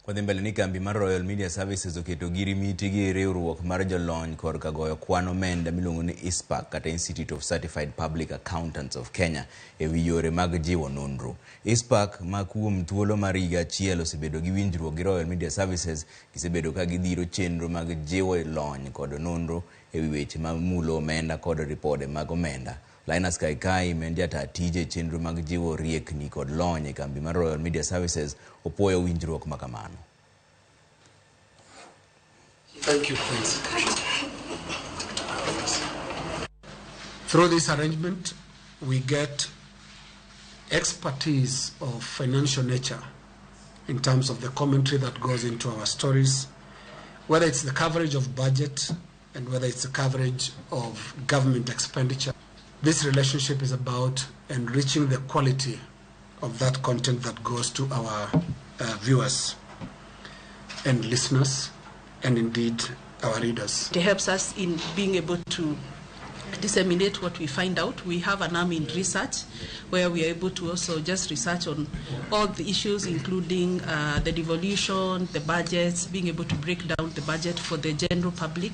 Kwadhi mbele ni kambi mar Royal Media Services oketo ogirimiti gi riwruok mar jolony korka goyo kwan omenda miluongo ni ICPAK kata Institute of Certified Public Accountants of Kenya e wi yore mag jiwo nonro. ICPAK ma kuom thuolo mar higa achiel osebedo gi winjruok gi Royal Media Services gisebedo ka gidhiro chenro mag jiwo lony kod nonro e wi weche ma mulo omenda kod ripode mag omenda. Linus Kaikai ma en jataa tije e chenro mag jiwo riekni kod lony e kambi mar Royal Media Services opuoyo winjruok ma kamano. Thank you. Through this arrangement, we get expertise of financial nature in terms of the commentary that goes into our stories, whether it's the coverage of budget and whether it's the coverage of government expenditure. This relationship is about enriching the quality of that content that goes to our viewers and listeners, and indeed our readers. It helps us in being able to disseminate what we find out. We have an arm in research where we are able to also just research on all the issues, including the devolution, the budgets, being able to break down the budget for the general public.